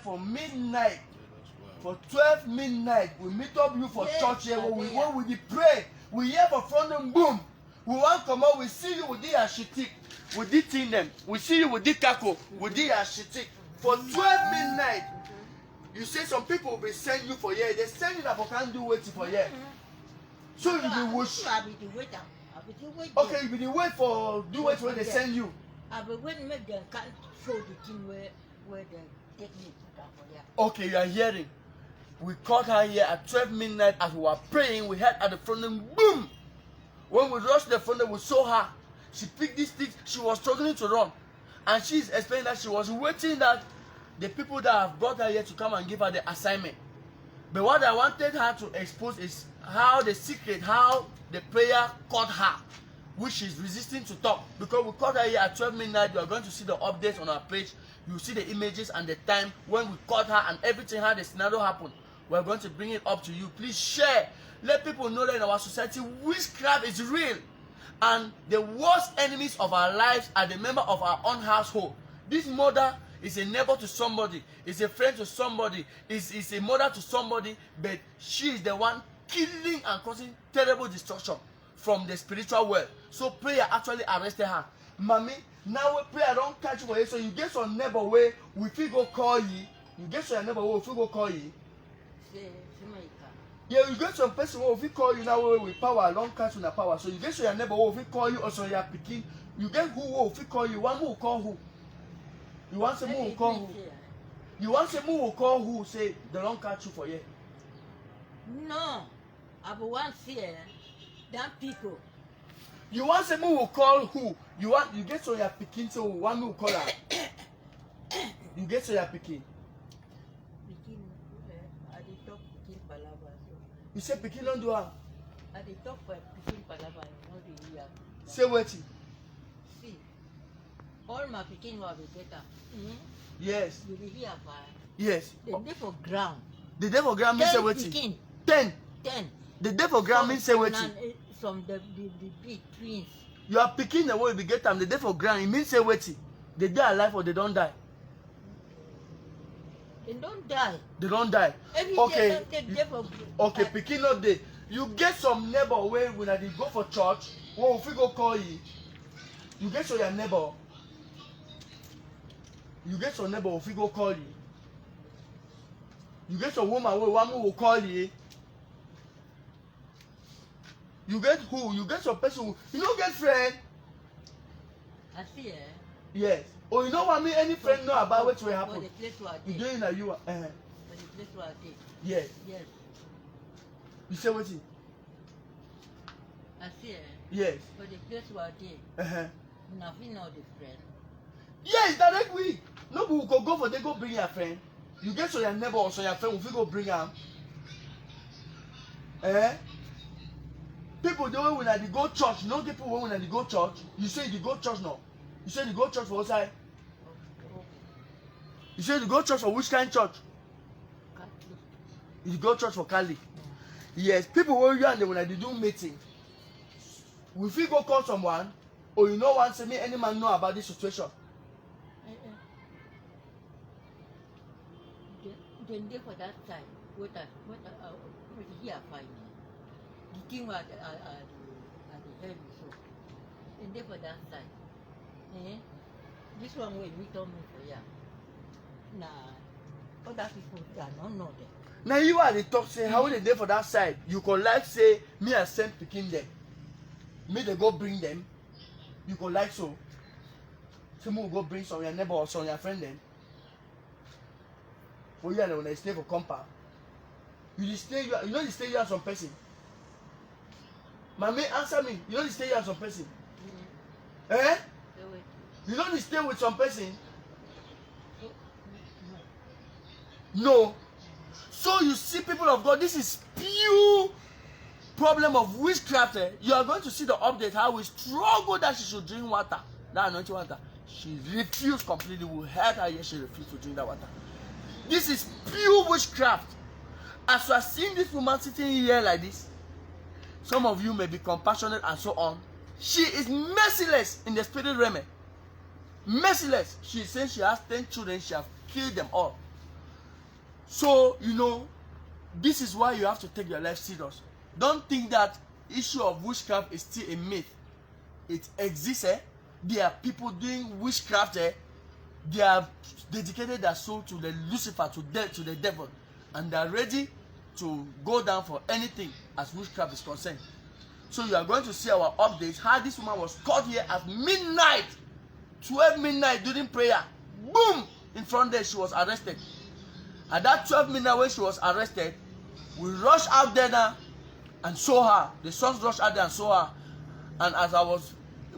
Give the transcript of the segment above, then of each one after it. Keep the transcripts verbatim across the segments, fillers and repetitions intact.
For midnight, for twelve midnight, we meet up you for church here. When we when we dey pray, we hear for front dem boom. We wan comot, we see you with the ashitik, with the thing dem. We see you with the kako, with the ashitik. For twelve midnight, you say some people will be send you for here. They send you na for come do wetin for here. So you dey wish. I be the waiter. I be the waiter. Okay, you be the wait for do wetin wey they send you. I be wait make dem come show the thing where where dem take me put am for there. Okay, you are hearing. We caught her here at twelve midnight as we were praying. We heard at the front dem boom. When we rushed the front dem, we saw her. She picked these things. She was struggling to run. And she is explaining that she was waiting that the people that have brought her here to come and give her the assignment. But what I wanted her to expose is how the secret, how the prayer caught her, which she's resisting to talk. Because we caught her here at twelve midnight. You are going to see the updates on our page. You see the images and the time when we caught her and everything, how the scenario happened. We're going to bring it up to you. Please share. Let people know that in our society, witchcraft is real. And the worst enemies of our lives are the member of our own household. This mother is a neighbor to somebody, is a friend to somebody, is, is a mother to somebody, but she is the one killing and causing terrible destruction from the spiritual world. So prayer actually arrested her. Mami, now wey prayer don catch you for here, so you get some neighbor wey we fit go call you. You get some neighbor wey we fit go call you. Say, say make you come. Yeah, you get some person wey we fit call you now wey we power don catch una power. So you get some your neighbor wey we fit call you, or some your pikin. You get who wey we fit call you? One who call who? You wan say who we call who? You wan say who we call who say they don catch you for here? No, I be one fear. That people. You wan say who we call who? You want you get some your pikin, so one who call am? You get some your pikin? Pikin, eh, I dey talk pikin palava. So You say pikin don do am? I dey talk for pikin palava. You no dey hear. Say wetin? See, all my pikin wey I be get am. Mm? Yes. You dey hear fine. Yes. Dem dey for ground. The dey for ground mean say Ten wetin? Pikin. Ten. Ten. The dey for ground mean say wetin? Na, eh, some the the the big twins. Your pikin dem wey you be get am, they dey for ground. E mean say wetin? They dey alive or they don die? Dem don die. They don die. Every Okay. Day dem dey for. Okay, pikin no dey. You get some neighbor wey una dey go for church, wey we fit go call you. You get some your neighbor. You get some neighbor we fit go call you. You get some woman wey one we go call you. You get who? You get some person who, you no get friend. I see, eh? Yes. Oh, you know what I mean? Any friend know about wetin wey For happen? The place where I You dey. dey in a you. Uh, For the place where I dey. yes. Yes. You say wetin? I see, eh? Yes. For the place where I dey. Uh-huh. Una fit know the friend. Yes, direct we. No be we go go for there go bring your friend. You get some your neighbor or some your friend we fit go bring am. Eh? People dey wey una dey go church, you no get people wey una dey go church. You say you dey go church now. You say you dey go church for outside. You say you dey go church for which kind church? Catholic. You dey go church for Catholic. Yes, people wey you and them una dey do meeting. We fit go call someone, or you no wan say make any man know about this situation. Eh, eh. Dem, dem dey for that side. What I, what I, uh, what here find me? The thing wey I, I, I, I dey help you so. Dem dey for that side. Eh? This one wey you tell me for here. Na other people I no know them. Na you I dey talk say how they dey for that side. You go like say me I send pikin them. Me they go bring them. You go like so. Say me we go bring some your neighbor or some your friend them. For you and when I stay for compound. You dey stay you, you know you stay you and some person. Mami, answer me. You know you stay you and some person. Eh? Say wait. You know you stay with some person. No. So you see, people of God, this is pure problem of witchcraft. Eh? You are going to see the update how we struggle that she should drink water, that anointing water. She refused completely. We heard her here. She refused to drink that water. This is pure witchcraft. As you are seeing this woman sitting here like this, some of you may be compassionate and so on. She is merciless in the spirit realm. Eh? Merciless. She says she has ten children. She has killed them all. So, you know, this is why you have to take your life serious. Don't think that issue of witchcraft is still a myth. It exists, eh? There are people doing witchcraft, eh? They have dedicated their soul to the Lucifer, to death, to the devil, and they are ready to go down for anything as witchcraft is concerned. So you are going to see our updates, how this woman was caught here at midnight, twelve midnight during prayer. Boom! In front there, she was arrested. At that twelve midnight when she was arrested, we rushed out there now and saw her. The sons rushed out there and saw her. And as I was,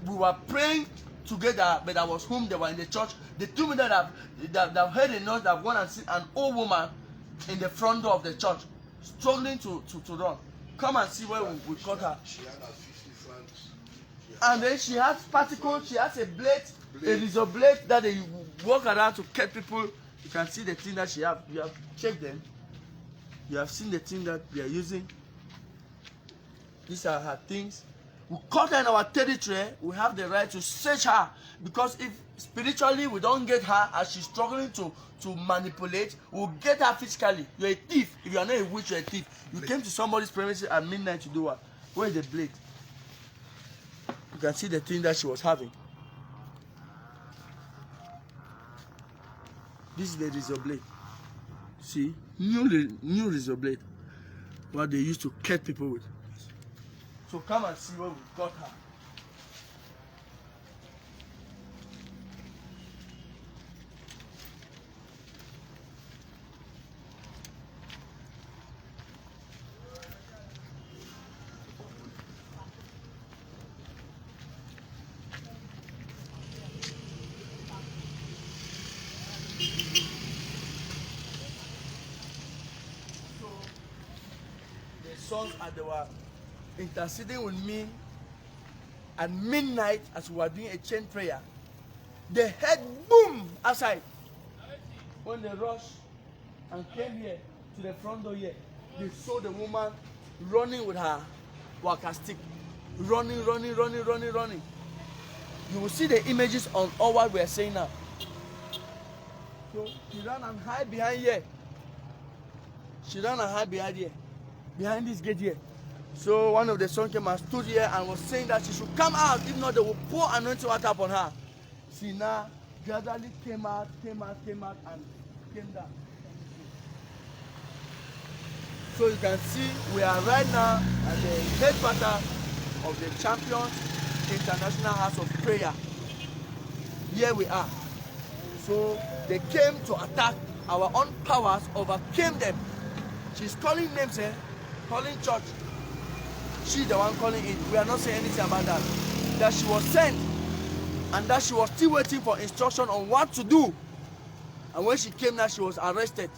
we were praying together, but I was home, they were in the church. The two men that have, that, that heard the noise, that have gone and seen an old woman in the front door of the church, struggling to, to, to run. Come and see where we, we caught her. She had her fifty francs. And then she has spectacles, she has a blade, a razor blade that they walk around to cut people. You can see the thing that she have. You have checked them. You have seen the thing that they are using. These are her things. We caught her in our territory. We have the right to search her, because if spiritually we don't get her, as she's struggling to, to manipulate, we'll get her physically. You're a thief. If you are not a witch, you're a thief. You came to somebody's premises at midnight to do what? Where is the blade? You can see the thing that she was having. This is the razor blade. See, new, new razor blade. What they used to cut people with. So come and see where we got her. So, the sons, and they were interceding with me at midnight as we were doing a chain prayer. They heard boom outside. When they rushed and came here to the front door here, they saw the woman running with her walker stick. Running, running, running, running, running. You will see the images on all what we are saying now. So she ran and hide behind here. She ran and hide behind here, behind this gate here. So one of the sons came and stood here and was saying that she should come out, if not they will pour anointing water upon her. She now gradually came out, came out, came out, and came down. So you can see we are right now at the headquarters of the Champions International House of Prayer. Here we are. So they came to attack. Our own powers overcame them. She's calling names, eh? Calling church. She's the one calling it. We are not saying anything about that. That she was sent and that she was still waiting for instruction on what to do. And when she came now, she was arrested.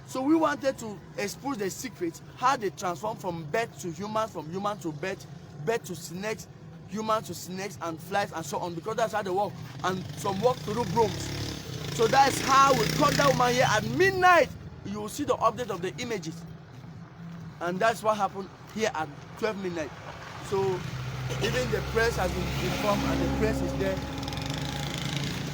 So we wanted to expose the secret, how they transform from bird to human, from human to bird, bird to snakes, human to snakes and flies and so on, because that's how they work. And some walk through brooms. So that's how we caught that woman here at midnight. You will see the update of the images. And that's what happened here at twelve midnight. So even the press has been informed and the press is there.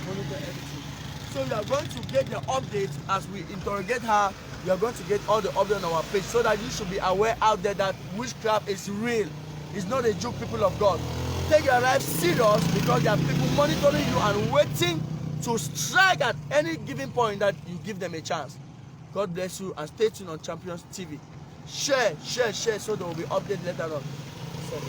Monitor everything. So you are going to get the updates as we interrogate her. You are going to get all the updates on our page so that you should be aware out there that witchcraft is real. It's not a joke, people of God. Take your life serious because there are people monitoring you and waiting to strike at any given point that you give them a chance. God bless you and stay tuned on Champions T V. Share, share, share so there will be update later on. Sorry.